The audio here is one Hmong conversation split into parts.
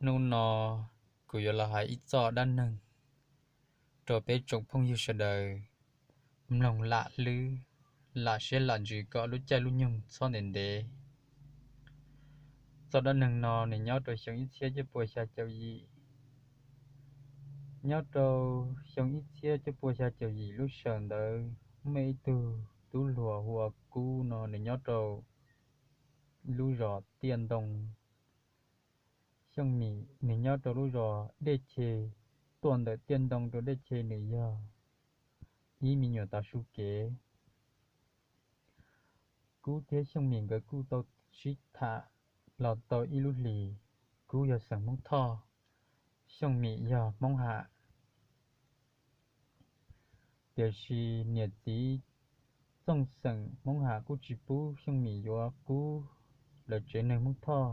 Hnub no kuv yuav los hais ib txoj dab neeg rau peb tsoom phooj ywg sawv daws mloog lam hlwb, lam siab lam ntsws kom lub caij lub nyoog txhob ntev ntev. Txoj dab neeg no nws nyob rau xyoo ib txhiab cuaj pua xya caum yim. Nyob rau xyoo ib txhiab cuaj pua xya caum yim lub sij hawm ntawd muaj ib tug tub hluas hu ua Kub no nws nyob rau lub zos Tiaj Ntoo. Xyooj Mim nws nyob rau lub zos Dej Che, tuaj ntawm Tiaj Ntoo rau Dej Che nws yog ib me nyuam tav su kev. Kub thiab Xyooj Mim nkawd kuj tau sib tham los tau ib lub hlis. Kub yog xeem Hmoob Thoj, Xyooj Mim yog Hmoob Ham. Tiam sis niam txiv txooj xeem Hmoob Ham kuj tsis pub Xyooj Mim yuav Kub. Lawv tsev neeg Hmoob Thoj,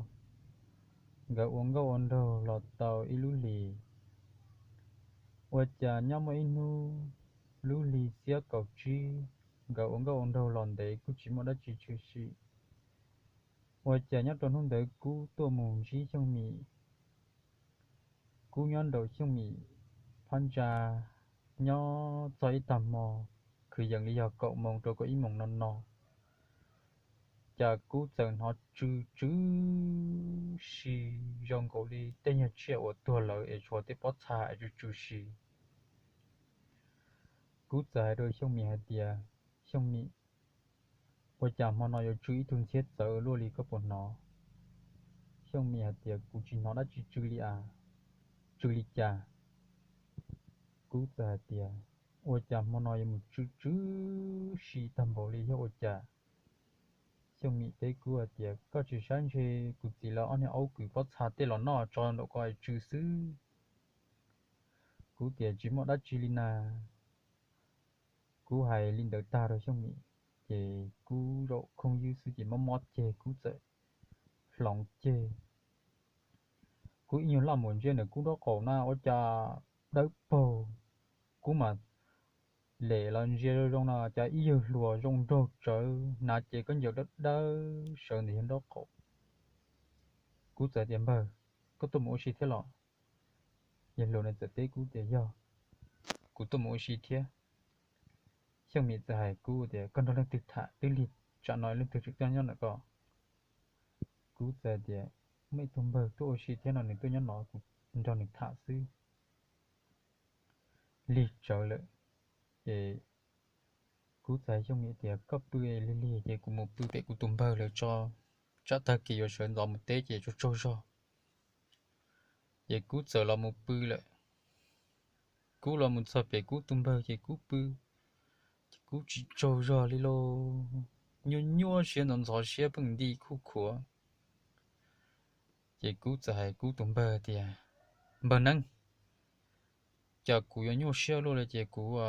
nkawd ua nkauj ua nraug los tau ib lub hlis. Ua cas nyob muaj ib hnub lub hli xiab kaum tsib, nkawd ua nkauj ua nraug los ntev kuj tsis muaj dab tsi tshwm sim. Ua cas nyob rau hnub ntawd Kub tuaj mus ntsib Xyooj Mim. Kub nyob nraum Xyooj Mim phab ntsa, nyob txog ib tag hmo, kwv yees li yog kaum moos rau kaum ib moos no no, cas Kub txawm hnov tsw tsw si zoo nkaus li tej nyuag tsiaj uas tuag lawm es tshuav tej pob txha es tsw tsw si. Kub txawm hais rau Xyooj Mim hais tias, Xyooj Mim, ua cas hmo no yuav tsw ib tug ntxhiab txawv luaj li koj puas hnov? Xyooj Mim hais tias, kuv tsis hnov dab tsi tsw li as. Tsw li cas? Kub txawm hais tias, ua cas hmo no yuav mus tsw tsw si tag npaum li yog ua cas? Xyooj Mim teb Kub hais tias, koj tsis saib ntshe kuv txiv lawv ob niag aub kwv pob txha tej los noj tso nraum ko es tsw xwb. Kub tias, tsis muaj dab tsi li na. Kub hais li ntawd tag rau Xyooj Mim, ces Kub zaum khooj ywb xwb ces mob mob ceg Kub txawm hloov ceg. Kub ib nyuag laj mus ntsia ntawm Kub nraub qaum na ua cas dawb paug. Kub mas lem los ntsia zoo zoo no cas ib yawg hluas zoo nraug tsawv hnav cev khaub ncaws dawb dawb sawv ntawm yawg nraub qaum. Kub txawm tias, npawg, koj tuaj mus ua si thiab los? Yawg hluas no txawm teb Kub tias, yog, kuv tuaj mus ua si thiab. Xyooj Mim txawm hais Kub tias, koj nrog leej twg tham twb lig tsam no leej twg tseem tuaj nyob ntawm ko? Kub txawm tias, muaj ib tug npawg tuaj ua si thiab no nws tuaj nyob no kuv nrog nws tham xwb. Lig tsawv lawm. Ces Kub txawm hais Xyooj Mim tias, koj pw lig lig ces kuv mus pw pem kuv tus npawg lawv tso, tsam tag kis yuav sawv ntxov mus teb ces tsaug tsaug zog. Ces Kub txawm los mus pw lawm. Kub los mus txog pem Kub tus npawg ces Kub pw, ces Kub tsis tsaug zog li lauj, nyuaj nyuaj siab ntxhov ntxhov siab pheej nti khuj khuav. Ces Kub txawm hais Kub tus npawg tias, npawg Neeb, cas kuv yuav nyuaj siab luaj li ces kuv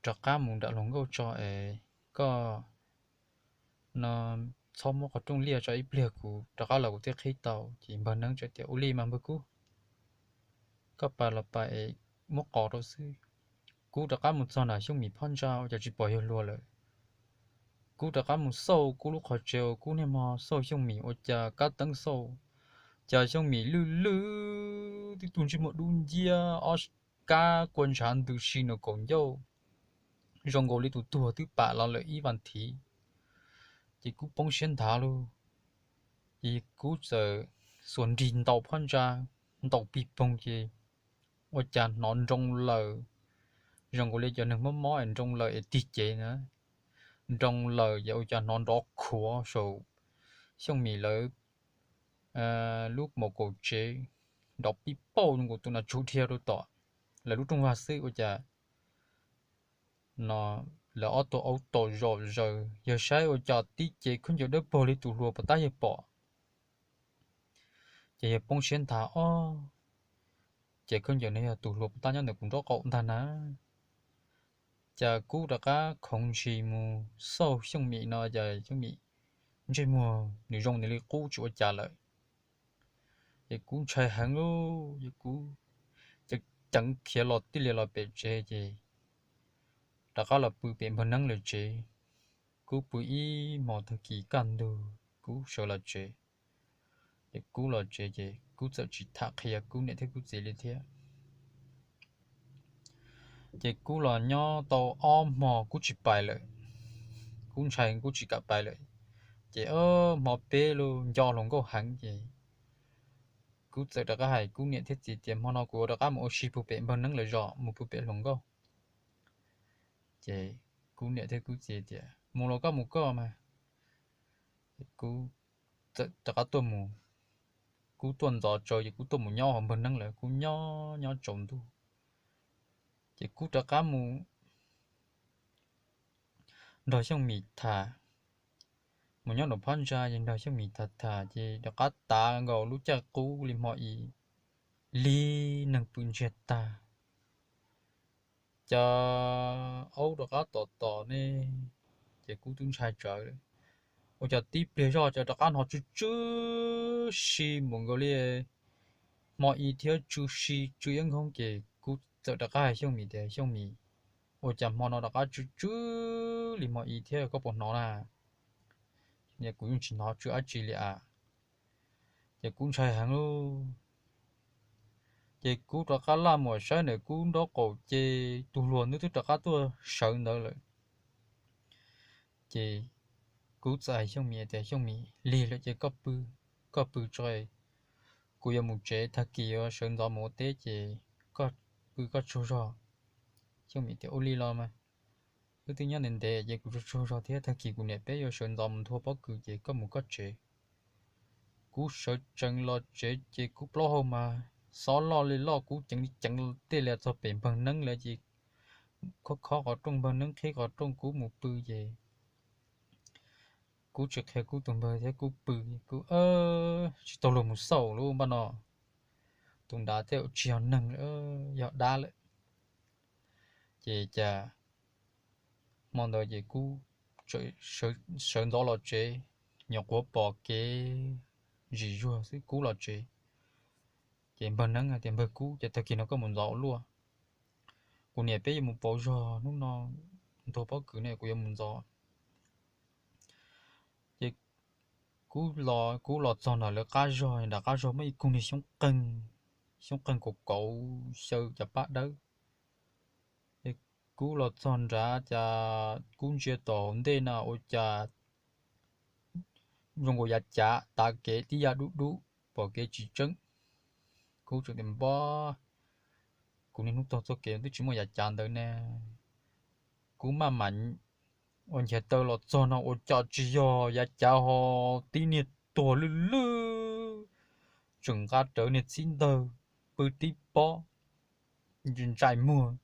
rov qab mus nram hluas nkauj tso es koj no txhob muab qhov rooj liaj tso ib pliag kuv rov qab los kuv thiaj qhib tau. Ces npawg Neeb txawm tias, ua li mas npawg Kub, koj pais los pais es muab qos rau xwb. Kub rov qab mus txog nram Xyooj Mim phab ntsa ua cas tsis pom yawg hluas lawm. Kub rov qab mus xauj Kub lub qhov tsev uas Kub niaj hmo xauj Xyooj Mim ua cas kab teeb xauj, cas Xyooj Mim lwj lwj tib tug ntsej muag dub nciab ob kab kua ntshav ntws si nws kaum ncauj, zoo nkaus li tus tuag twb pam los lawm ib vas thiv. Ces Kub poob siab nthav lauj. Ces Kub txawm xuas nrig ntaus phab ntsa, ntaus pig poog ces ua cas hnov nroo lawm, zoo nkaus li cov neeg mob mob es nroo lawm es tig cev na. Nroo lawm ces ua cas hnov nrov khuav saum Xyooj Mim lawv lub maum kaum tsev, nrov pij pauj zoo nkaus tus nas tsuag dhia rau tom lawv lub rooj vag xwb ua cas no lawv ob tug aub tom zom zaws, yawg saib ua cas tib cev khaub ncaws dawb paug li tus hluas puas tab yawg pom. Ces yawg poob siab nthav, ob, ces khaub ncaws no yog tus hluas puas tab nyob ntawm kuv nraub qaum ntag na. Ces Kub rov qab khoov ntshis mus xauj Xyooj Mim no ces Xyooj Mim ntsej muag nws zoo nws li qub tsis ua cas lawm. Ces Kub ntshai heev lauj, ces Kub ceev ceev khiav los tij lias los pem tsev ces rov qab los pw pem npawg Neeb lawv tsev. Kub pw ib hmos tag kis kaj ntug Kub sawv los tsev. Ces Kub los tsev ces Kub txawm tsis tham qhia Kub niam thiab Kub txiv li thiab. Ces Kub los nyob tau ob hmo Kub tsis pais lawm, Kub ntshai Kub tsis kam pais lawm. Ces hmo peb lub nco hluas nkauj heev ces Kub txawm rov qab hais Kub niam thiab txiv tias hmo no kuv rov qab mus ua si puag pem npawg Neeb lawv zos, mus puag pem hluas nkauj. Ces Kub niam thiab Kub txiv tias mus los koj mus koj mas. Kub txawm rov qab tuaj mus, Kub tuaj ntxov tsawv ces Kub tuaj mus nyob hauv npawg Neeb lawv, Kub nyob nyob tsaus ntuj. Ces Kub rov qab mus nrog Xyooj Mim tham, mus nyob nraum phab ntsa ces nrog Xyooj Mim tham tham ces rov qab tav nkaus lub caij qub li hmo i, lig neeg pw ntsiag tag. Cas aub rov qab tom tom ne, ces Kub twb ntshai tsawv lawm. Ua cas tib pliag zog cas rov qab hnov tsw tsw si mus nkaus li hmo i thiab, tsw si tsw iab nkhoog ces Kub txawm rov qab hais Xyooj Mim tias Xyooj Mim, ua cas hmo no rov qab tsw tsw li hmo i thiab koj puas hnov na? Kuv yeej tsis hnov tsw dab tsi li as. Ces Kub ntshai heev lauj. Ces Kub rov qab laj muam saib ntawm Kub nraub qaum ces tus hluas ntawd twb rov qab tuaj sawv ntawd lawm. Ces Kub txawm hais Xyooj Mim tias Xyooj Mim, lig lawm ces koj pw, koj pw tso, kuv yuav mus tsev, tag kis yuav sawv ntxov mus ua teb ces koj pw koj tsaug zog. Xyooj Mim tias ua li los mas, wb twb nyob ntev ntev ces kuv tsaug tsaug zog thiab, tag kis kuv niam peb yuav sawv ntxov mus nthua pob kws ces koj mus koj tsev. Kuv sawv tsees los tsev ces kuv plaub hau mas xob loj li loj, kuv ceev li ceev tej li txog pem npawg Neeb lawv ces khob khob qhov rooj, npawg Neeb qhib qhov rooj kuv mus pw ces kuv tsis qhia kuv tus npawg thiab kuv pw, kuv tsis tau luag mus xauj lub npaj no. Tus nrad thiaj tsis yog neeg, yog dab lawm. Ces cas hmo ntawd ces kuv sawv ntxov los tsev, nyuam qhuav pom kev zim zuag xwb kuv los tsev. Ces npawg Neeb hais tias npawg Kub, ces tag kis no koj mus ntxov ua luaj, kuv niam peb yuav mus pauv zog hnub no nthua pob kws ne, kuv yuav mus ntxov. Ces kuv los txog ntawm lawv qab zog, nram qab zog muaj ib koog niag xyoob qeeg, xyoob qeeg kaum kauv xyaw cov pab dawb. Ces kuv los txog nrad cas kuv ntsia tom hauv ntej na ua cas zoo nkaus yav cav tav kev tib yam dub dub, pom kev tsis tseeb. Kuv tseem tias npab, kuv niaj hnub taug txoj kev twb tsis muaj yav cav ntawd ne. Kuv maj mam ua nchav taw los txog no ua cas tsis yog yav cav ho, tib niag tuag lwj lwj, tseem nqa rawv niag txhib ntawg, pw tib pob, ntsais muag.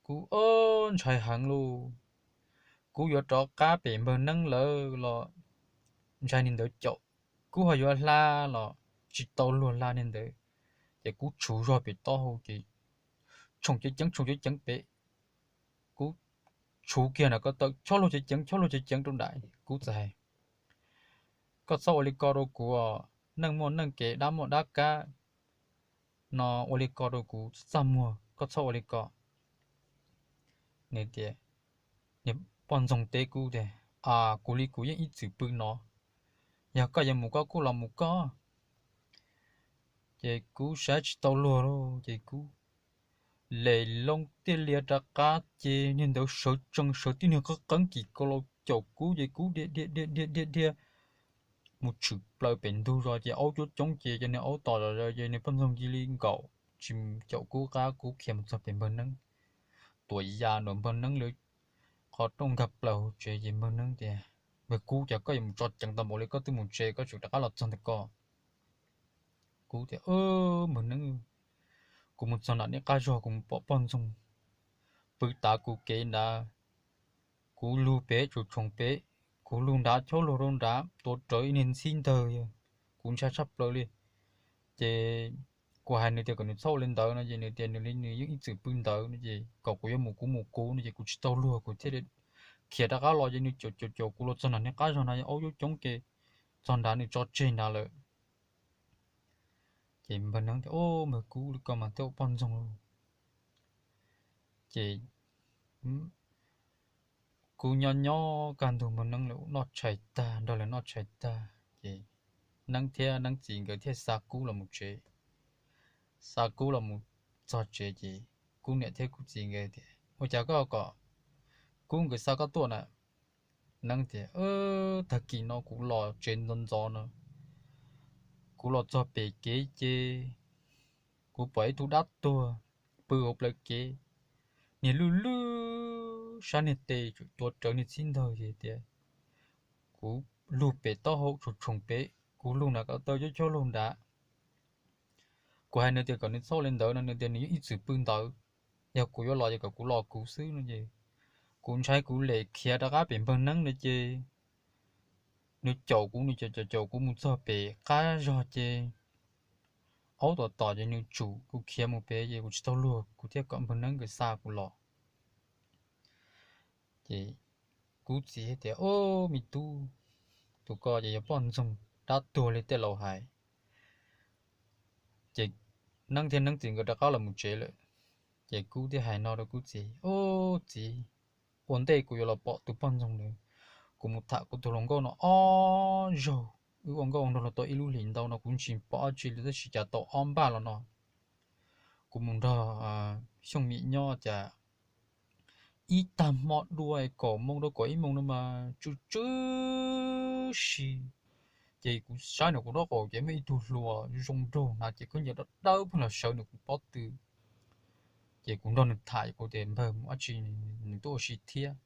Kuv ntshai heev lauj. Kuv yuav rov qab pem npawg Neeb lawv los ntshai niag ntawd caum, kuv ho yuav hla los tsis tau luag hla niag ntawd. Ces kuv tshuv zog pem taub hau ces tshoom ceev ceev tshoom ceev ceev pem. Kuv tshuv kiag ntawm ko taw chob luag ceev ceev chob luag ceev ceev rau nram. Kuv txawm hais, koj txhob ua li ko rau kuv, neeg muaj neeg kev dab muaj dab kab no, ua li ko rau kuv txaj muag, koj txhob ua li ko. Nws tias, niag poj ntxoog teb kuv tias, a, kuv li kuv yeej ib txwm pw no, yog koj yuav mus koj kuj los mus koj. Ces kuv saib tsis tau luag lauj ces kuv lem loo tiaj lias rov qab ces niag ntawd sawv tsees sawv tib niag qeeb qeeb kis ko los caum kuv ces kuv dhia dhia dhia dhia dhia mus tshwm plaws pem ntug zos ces aub coob coob ces cov niag aub tom zom zaws ces niag poj ntxoog cia li nkaum tsis caum kuv qab, kuv khiav mus txog pem npawg Neeb, tuam ya nram npawg Neeb lawv qhov rooj nkag plaws hauv tsev ces npawg Neeb tias, npawg Kub, cas koj yuav mus tso ceev tau npaum li, koj twb mus tsev koj tseem rov qab los txog ntawm ko. Kuv tias, npawg Neeb, kuv mus txog nram nej qab zog kuv mus pom poj ntxoog pw tav kuv kev nrad, kuv lug pem tsum tshoom pem, kuv lug nrad chob luag rau nrad tuav rawv ib niag ntxhib ntawg, kuv ntshai tshaj plaws li. Ces kuv hais nws tias kom nws txhob ua li ntawd no ces nws tias nws li nws yeej ib txwm pw ntawd no ces kom kuv yuav mus kuv mus kuv no ces kuv tsis tau luag kuv thiaj li khiav rov qab los ces nws caum caum caum kuv los txog nram nej qab zog no aub coob coob ces txog nrad nws tso tseg nrad lawm. Ces npawg Neeb tias, npawg Kub, li ko mas twb ua poj ntxoog lauj. Ces kuv nyob nyob kaj ntug npawg Neeb lawv noj tshais tag, nrog lawv noj tshais tag ces Neeb thiab Neeb txiv nkawd thiaj xa Kub los mus tsev. Xa Kub los mus txog tsev ces Kub niam thiab Kub txiv nkawd tias, Ua cas koj kom Kub nkawd xa koj tuaj na? Neeb tias, Tag kis no kuv los tsev ntxov ntxov no, kuv los txog pem kev ces kuv pom ib tug dab tuag pw hauv plawv kev, niag lwj lwj sab niag tes tuav rawv niag txhib ntawg ces tias kuv lug pem taub hau tshoo tshoom pem, kuv lug nram ko taw coob coob lug nrad. Kuv hais nws tias kom nws txhob li ntawd no, nws tias nws yeej ib txwm pw ntawd, yog kuv yuav los ces kom kuv los kuv xwb no ces kuv ntshai kuv lem khiav rov qab pem npawg Neeb no ces nws caum kuv, nws caum caum caum kuv mus txog pem qab zog ces aub tom tom ces nws tsum kuv khiav mus pem ces kuv tsis tau luag kuv thiaj kom npawg Neeb nkawd xa kuv los. Ces Kub txiv tias, Ob, me tub, tus ko ces yog poj ntxoog dab tuag li tej laus hais. Ces Neeb thiab Neeb txiv nkawd rov qab los mus tsev lawm. Ces Kub thiaj hais no rau Kub txiv, Ob txiv, ua ntej kuv yuav los pom tus poj ntxoog ntawd, kuv mus tham kuv tus hluas nkauj no ob zaug, wb ua nkauj nrog los tau ib lub hlis ntau no kuv tsis pom dab tsi li tab sis cas tau ob npaj los no kuv mus nrog Xyooj Mim nyob cas ib tag hmo dua kaum moos rau kaum ib moos no mas tsw tsw si. Ces kuv saib nws kuv rab qaum ces muaj ib tug hluas zoo nraug hnav ces khaub ncaws dawb dawb pheej los sawv nws kuv pob tw. Ces kuv nrog nws tham kuv tias, Npawg, mus dab tsi nws tuaj ua si thiab?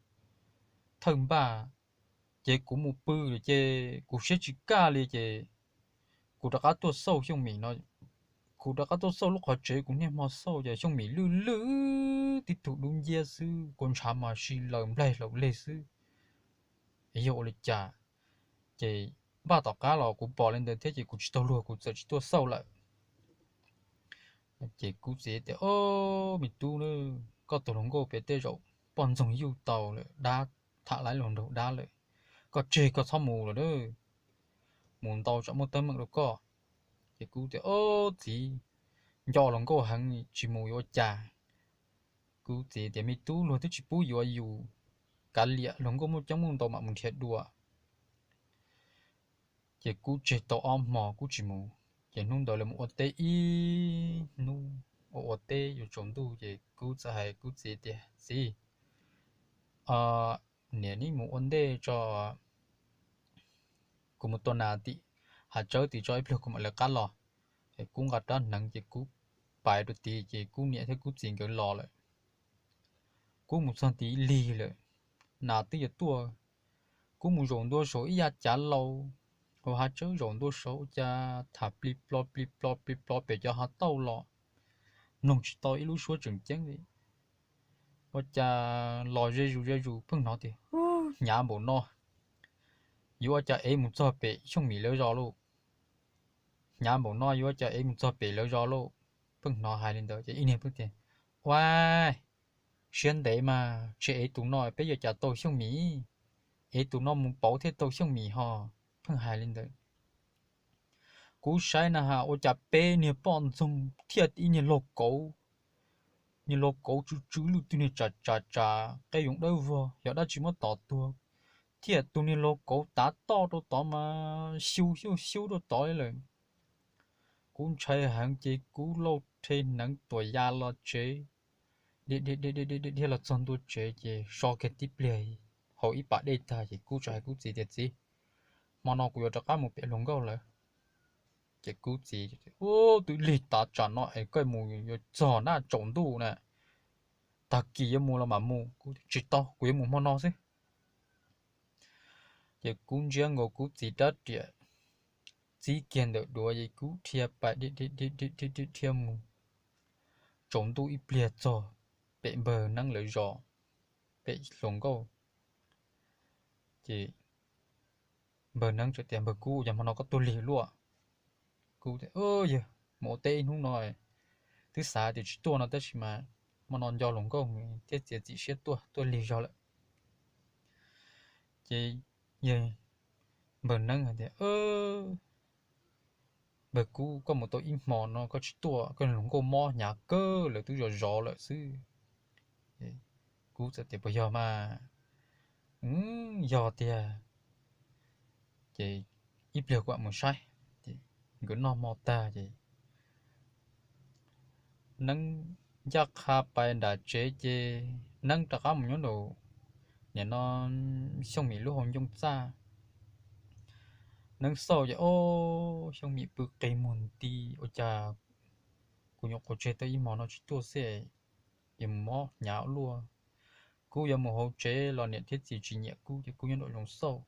Thawj npaj ces kuv mus pw lawm ces kuv siab tsis kaj li ces kuv rov qab tuaj xauj Xyooj Mim no. Kuv rov qab tuaj xauj lub qhov tsev kuv niaj hmo xauj ces Xyooj Mim lwj lwj tib tug dub nciab xwb, kua ntshav mas si laws nplaig laus leg xwb. Yog ua li cas? Ces npaj tom qab los kuv pom li ntawd thiab ces kuv tsis tau luag kuv txawm tsis tuaj xauj lawm. Ces Kub txiv tias, Ob, me tub, koj tus hluas nkauj pem tej zaum poj ntxoog yuj tau lawm, dab tham laib los nraug dab lawm, koj tseg koj txhob mus lawm, mus ntau tsam muaj teeb meem rau koj. Ces Kub tias, Ob txiv, nco hluas nkauj heev tsis mus yuav ua cas? Kub txiv tias, Me tub, luag twb tsis pub yuav yus, kav liam, hluas nkauj muaj coob muaj ntau mam mus nrhiav dua. Ces Kub tseg tau ob hmo Kub tsis mus. Ces hnub ntawd lawv mus ua teb ib hnub, ua ua teb yuav tsaus ntuj ces Kub txawm hais Kub txiv tias, Txiv, niam neb mus ua ntej tso, kuv mus tua nas tim hav tsawb tim tso ib pliag kuv mam lawv qab los. Es Kub nqa rab hneev ces Kub pais rau tid ces Kub niam thiab Kub txiv nkawd los lawm. Kuv mus txog tid lig lawm, nas twb yuav tuaj. Kuv mus zaum ntua saum ib yav cav laus hauv hav tsawb, zaum ntua saud ua cas tham plig plo plig plo plig plo pem cov hav tauj los, mloog tsis tau ib lub suab tseem ceeb li. Ua cas los ze zus ze zus pheej hnov tias, Hnyav npaum no, yuav ua cas ev mus txog pem Xyooj Mim lawv zos lauj? Hnyav npaum no yuav ua cas ev mus txog pem lawv zos lauj? Pheej hnov hais li ntawd ces ib niag pheej tias, Ua, siab ntev mas tsis ev tus no peb yuav cas tau Xyooj Mim? Ev tus no mus pauv thiaj tau Xyooj Mim ho. Pheej hais li ntawd. Kuv saib na has ua cas peb niag poj ntxoog thiaj ib niag laug kauv, niag laug kauv tsw tsw lwj twg niag tsam tsam tsam qe yoov dawb vog, yog dab tsi muab tom tuag, thiaj tus niag laug kauv tav toj rau tod mas xyu xyu xyu rau tod li lawm. Kuv ntshai heev ces kuv lauj rhe hneev tuam ya los tsev, dhia dhia dhia dhia dhia dhia los txog ntua tsev ces so kiag tib pliag, haus ib pas dej tag ces kuv txawm hais kuv txiv tias, Txiv, hmo no kuv yuav rov qab mus pem hluas nkauj lawm. Ces kuv txiv, Ub, twb lig tav tsam no es koj mus yuav txog naj tsaus ntuj na, tag kis yuav mus los mam mus. Kuv, Tsis tau, kuv yuav mus hmo no xwb. Ces kuv ntsia nkaus kuv txiv rab riam txib kiag ntawm duav es kuv dhia pais dhia dhia dhia dhia mus tsaus ntuj ib pliag txog pem npawg Neeb lawv zos, pem hluas nkauj. Ces npawg Neeb txawm tias, Npawg Kub, yog hmo no koj tuaj lig luaj? Kuv tias, Yawg, mus ua teb ib hnub no twb xav tias tsis tuaj no tab sis mas hmo no nco hluas nkauj thiab txiav txim siab tuaj, tuaj lig zog lawm. Ces yawg npawg Neeb hais tias, Npawg Kub, koj mus tau ib hmo no koj tsis tuaj, koj hluas nkauj mob hnyav kawg, lawv twb zov zov lawm xwb. Kuv txawm tias, Puas yog mas? Yog tiag. Ces ib pliag kuv mam mus saib. Nkawd noj hmo tag ces Neeb ncaj qha pais nram tsev ces Neeb rov qab mus nyob nraum, nim no Xyooj Mim lub hauv ncoo txaj. Neeb xauj ces, o, Xyooj Mim pw qis muag nti, ua cas kuv nyuam qhuav tseg tau ib hmo no tsis tuaj xwb, yuav mus mob hnyav ua luaj. Kuv yuav mus hauv tsev los niam thiab txiv tsis nyiam kuv ces kuv nyob nraum zoov xauj.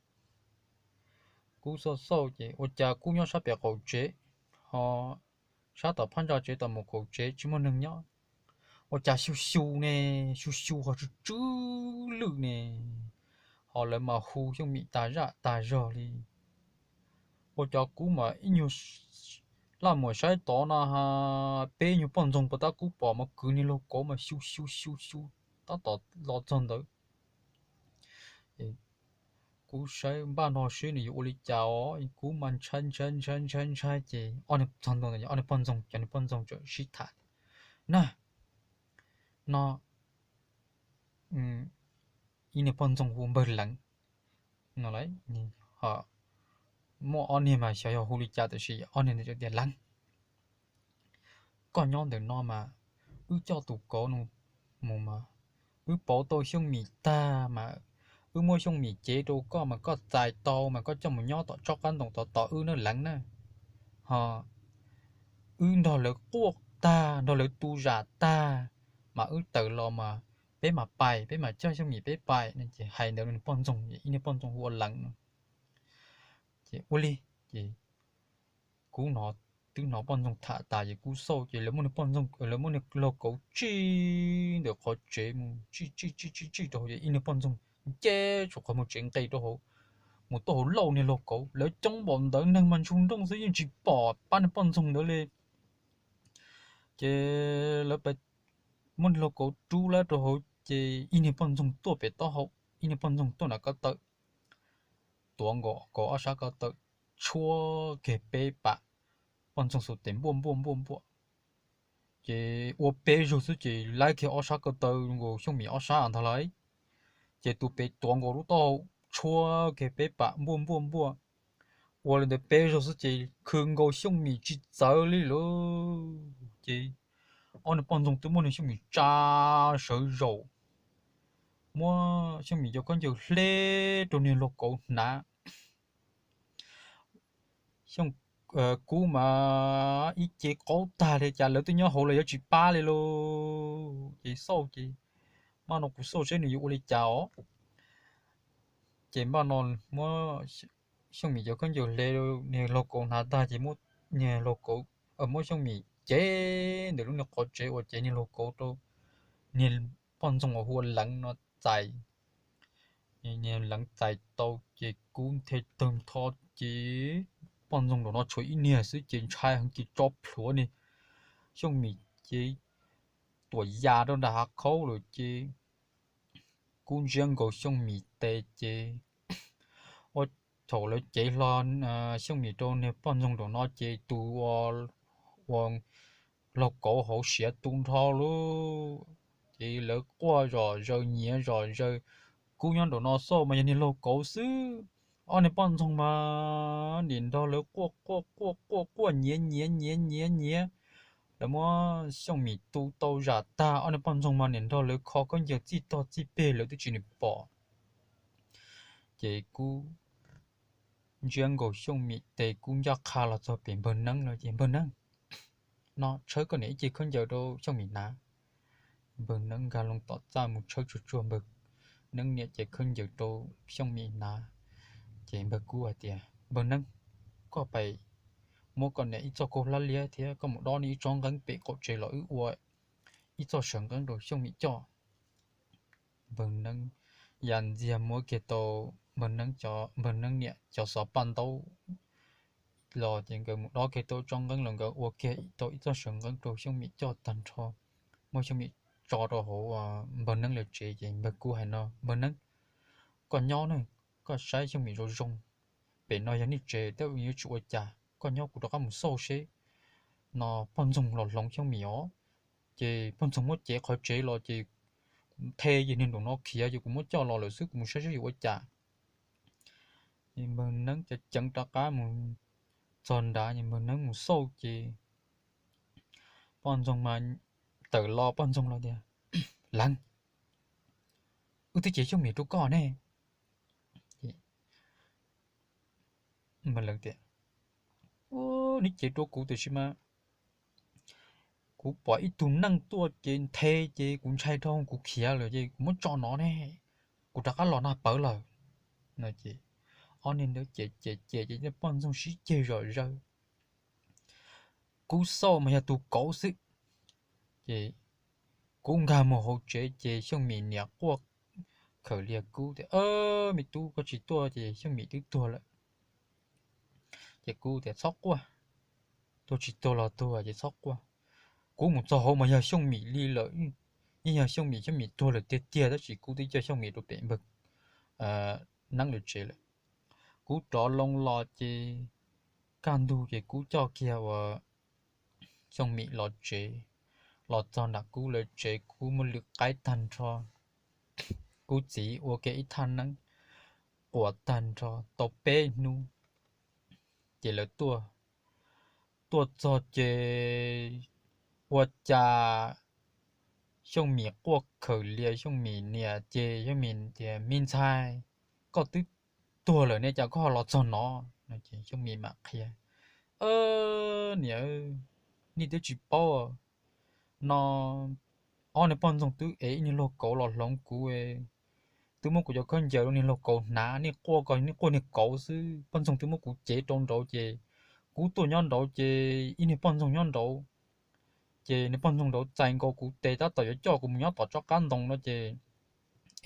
Kuv xauj xauj ces ua cas kuv nyob sab pem qaum tsev, ho sab tom phab ntsa tsev tom mus qaum tsev tsis muaj neeg nyob. Ua cas xyu xyu ne, xyu xyu ho tsw tsw lwj ne, ho lawv mas hu Xyooj Mim tas zaj tas zog li. Ua cas kuv mas ib nyuag laj mus saib tod no ha, peb nyuag poj ntxoog puas tab kuv pom mas kwv niag laug kauv mas xyu xyu xyu xyu tab tom los txog ntawd. Kuv saib npaj no seb nws yuav ua li cas os, kuv mas ntshai ntshai ntshai ntshai ntshai ces ob niag txog ntua ntawd, ob niag poj ntxoog, cov niag poj ntxoog txawm sib tham tias, na, no ib niag poj ntxoog hu ua npawg Leev no. Muaj ob niag mas xyov yog hu li cas tiam sis ob niag ntawd tias, Leev, koj nyob ntawm no mas wb coj tus kauv no mus mas wb pauv tau Xyooj Mim tag mas wb muab Xyooj Mim cev rau koj mas koj txais tau mas koj coj mus nyob tom tsob qab ntoo tod tos wb nawb Leev na. Ho wb nrog lawv quaj tag nrog lawv tu zam tag mas wb tawm los mas peb mam pais, peb mam coj Xyooj Mim peb pais no. Ces hais ntawd niag poj ntxoog, ib niag poj ntxoog hu ua Leev no. Ces ua li, ces kuv hnov, twb hnov poj ntxoog tham tas ces kuv xauj ces lawv muab niag poj ntxoog, lawv muab niag laug kauv tsij ntawm qhov tsev mus tsij tsij tsij tsij tsij rau hauv ces ib niag poj ntxoog nce tsuas qhov muag tsev nqes rau hauv, mus tuaj hauv lauj niag laug kauv. Lawv coob npaum ntawd neeg mas ntshua nrooj xwb yeej tsis pom pab niag poj ntxoog ntawd li. Ces lawv pais muab niag laug kauv rub lawm rau hauv ces ib niag poj ntxoog tuaj pem taub hau, ib niag poj ntxoog tuaj nram ko taw, tuav nkaus kauv ob sab ko taw, tshuab kiag peb pam, poj ntxoog xuas tes npuaj npuaj npuaj npuaj. Ces ua peb zaug xwb ces laib kiag ob sab ko taw nkaus Xyooj Mim ob sab ntag lauj. Ces tus pem tuav nkaus lub taub hau, tshuab kiag peb pam npuaj npuaj npuaj. Ua li ntawd peb zaug xwb ces khw nkaus Xyooj Mim tsis txawv li lawm. Ces ob niag poj ntxoog twb muab niag Xyooj Mim tsa sawv zaum, muab Xyooj Mim cov khaub ncaws hle rau niag laug kauv hnav. Xyooj, kuv mas ib ce qaub tag li cas lawv twb nyob hauv los yuav tsis pab li lauj. Ces xauj ces, npaj no kuv xauj seb nws yuav ua li cas os. Ces npaj no muab Xyooj Mim cov khaub ncaws hle, niag laug kauv hnav tag ces muab niag laug kauv, muab Xyooj Mim cev ntawm lub niag qhov tsev uas cev niag laug kauv rau niag poj ntxoog uas hu ua Leev no txais. Niag Leev txais tau ces kuv nthe tawg ntho ces poj ntxoog nraum no tshuav ib niag xwb ces ntshai heev ces tso plhuav niag Xyooj Mim ces tuam ya rau nram hav khaub lawm ces kuv ntsiab nkaus Xyooj Mim tes ces ua thaum lawv cev hlo Xyooj Mim rau niag poj ntxoog nraum no ces tus ua laug kauv hauv siav tu nrho lauj. Ces lawv quaj zom zaws nyiav zom zaws. Kuv nyob nraum no xauj mas yog niag laug kauv xwb. Ob niag poj ntxoog mas nim nrog lawv quaj quaj quaj quaj quaj nyiav nyiav nyiav nyiav nyiav. Lawv muab Xyooj Mim tu tau zam tag, ob niag poj ntxoog mas nim nrog lawv kho khaub ncaws txij tog txij peg lawv twb tsis nim pom. Ces kuv ntsiab nkaus Xyooj Mim tes kuv ncaj qha los txog pem npawg Neeb lawm ces, Npawg Neeb, no tshawb koj niam ib ce khaub ncaws rau Xyooj Mim hnav. Npawg Neeb nkag loo tom txaj mus tshawb tsuag tsuag npawg Neeb niam cev khaub ncaws rau Xyooj Mim hnav. Ces npawg kuv hais tias, Npawg Neeb, koj pais muab koj niam ib txoj kaub hlab liab thiab koj mus dob niag ib tsob nqeeb pem qaum tsev los wb ua ib txoj sawv nqeeb rau Xyooj Mim coj. Npawg Neeb ya ntxiag muab kiag tau npawg Neeb, npawg Neeb niam cov xov paj ntaub los ces nkawd mus dob kiag tau tsob nqeeb los nkawd ua kiag tau ib txoj sawv nqeeb rau Xyooj Mim coj tag nrho, muab Xyooj Mim tso rau hauv npawg Neeb lawv tsev. Ces npawg kuv hais no, Npawg Neeb, koj nyob ne, koj saib Xyooj Mim zoo zoo. Pem no yog nej tsev, tej zaum yuav tsis ua cas, koj nyob kuv rov qab mus xauj seb no poj ntxoog los hloov Xyooj Mim os. Ces poj ntxoog muab cev qhov tsev los ces kuv nthe ces niag nraum no khiav ces kuv muab coj los lawm xwb, kuv mus saib seb yuav ua cas. Ces npawg Neeb ceev ceev rov qab mus Txog nrad Npawg Neeb mus xauj ces poj ntxoog mas tawm los, poj ntxoog los tias, Leev, wb twb cev Xyooj Mim rau koj ne. Npawg Leev tias, Neb cev rau kuv tiam sis mas kuv pom ib tug neeg tuaj ces nthe ces kuv ntshai dhau kuv khiav lawm ces kuv muab tso no ne, kuv rov qab los nag pawv lawm. No ces ob niag ntawd ces ces ces ces poj ntxoog sib ceg zom zaws. Kuv xauj mas yog tus kauv xwb. Ces kuv nkag mus hauv tsev ces Xyooj Mim niam quaj khawm lias kuv tias, Me tub, koj tsis tuaj ces Xyooj Mim twb tuag lawm. Ces kuv tias, Txhob quaj, tuag tsis tuag los tuag ces txhob quaj. Kuv mus txog hauv mas yog Xyooj Mim li lawm, yeej yog Xyooj Mim, Xyooj Mim tuag lawm tiag tiag, tab sis kuv twb coj Xyooj Mim rau pem Npawg Neeb lawv tsev lawm. Kuv rov loo los ces kaj ntug ces kuv coj kiag uas Xyooj Mim los tsev. Los txog nram kuv lawv tsev kuv muab lwm qaib tag nrho, kuv txiv ua kiag ib thaj neeb quas tag nrho tau peb hnub ces lawv tuaj. Tuaj txog ces ua cas Xyooj Mim quaj khawm lias Xyooj Mim niam ces Xyooj Mim tias, Me ntxhais, koj twb tuag lawm ne cas koj ho los txog no? No ces Xyooj Mim mam qhia, Niam, nej twb tsis paub no, ob niag poj ntxoog twb ev ib niag laug kauv los hloov kuv, twb muab kuv cov khaub ncaws rau niag laug kauv hnav, nej quaj ko nej quaj niag kauv xwb, poj ntxoog twb muab kuv cev rau nraud ces kuv tuaj nyob nraud ces ib niag poj ntxoog nyob nraud ces niag poj ntxoog nraud txais nkaus kuv tes tab tom yuav coj kuv mus nyob tom tsob qab ntoo no ces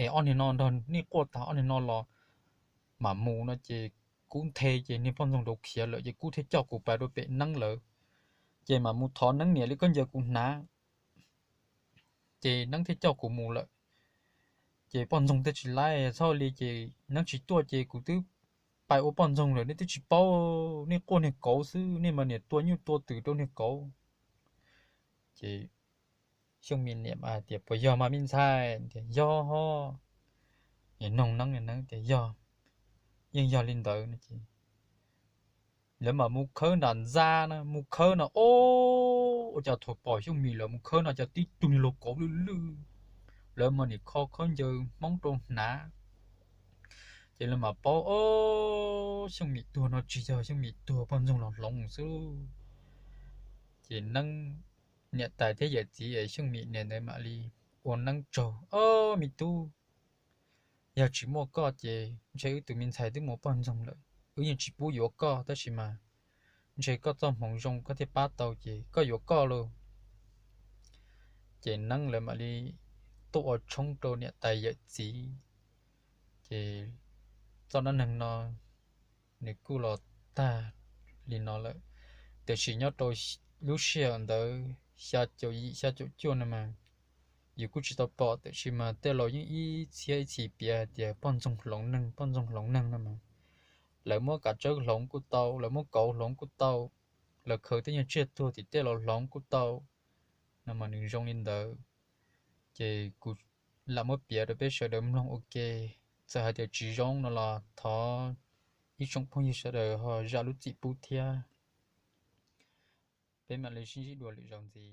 es ob niag no nrog nej quaj tag ob niag no los mam mus no ces kuv nthe ces niag poj ntxoog nraud khiav lawm ces kuv thiaj coj kuv pais rau pem Neeb lawv, ces mam mus thov Neeb niam li khaub ncaws kuv hnav ces Neeb thiaj coj kuv mus lawm. Ces poj ntxoog thiaj tsis laib txhob li ces Neeb tsis tuaj ces kuv twb pais ua poj ntxoog lawm, nej twb tsis paub, nej quaj niag kauv xwb, nej mas niam tua nyuj tua twm rau niag kauv. Ces Xyooj Mim niam hais tias, Puas yog mas me ntxhais? Tias, Yog. Noog Neeb, Neeb tias, Yog, yeej yog li ntawd no ces lawv mam mus khawb nram ntxa na, mus khawb no, o, ua cas thaum pom Xyooj Mim lawv mus khawb no cas tib tug niag laug kauv lwj lwj, lawv mas nim kho khaub ncaws Hmoob rau hnav. Ces lawv mam paub, o, Xyooj Mim tuag no tsis yog Xyooj Mim tuag, poj ntxoog los hloov xwb. Ces Neeb niam tais thiab yawm txiv Xyooj Mim niam ntawd mam li ua Neeb tsaug, O, me tub, yog tsis muaj koj ces ntshe wb tus me ntxhais twb mus poj ntxoog lawm, wb yeej tsis pub yuav koj, tab sis mas ntshe koj txoj hmoov zoo koj thiaj pab tau ces koj yuav koj lauj. Ces Neeb lawv mam li tuaj ua tshoob rau niam tais yawm txiv. Ces txoj dab neeg no nws kuj los tag li no lawm. Tiam sis nyob rau lub sij hawm ntawd xya caum yim xya caum cuaj no mas yus kuj tsis tau pom, tiam sis mas tej laus yeej ib txhiab ib txhis piav hais tias poj ntxoog hloov neeg, poj ntxoog hloov neeg no mas lawv muab kav tsawb hloov kuj tau, lawv muab kauv hloov kuj tau, lawv khaws tej nyuag tsiaj tuag tim tej los hloov kuj tau. No mas nws zoo li ntawd, ces kuv lam muab piav rau peb sawv daws mloog ua ke. Txawm hais tias tsis zoo no los thov ib tsoom phooj ywg sawv daws ho zam lub txim pub thiab. Peb mam li sib ntsib dua lwm zaus ntxiv.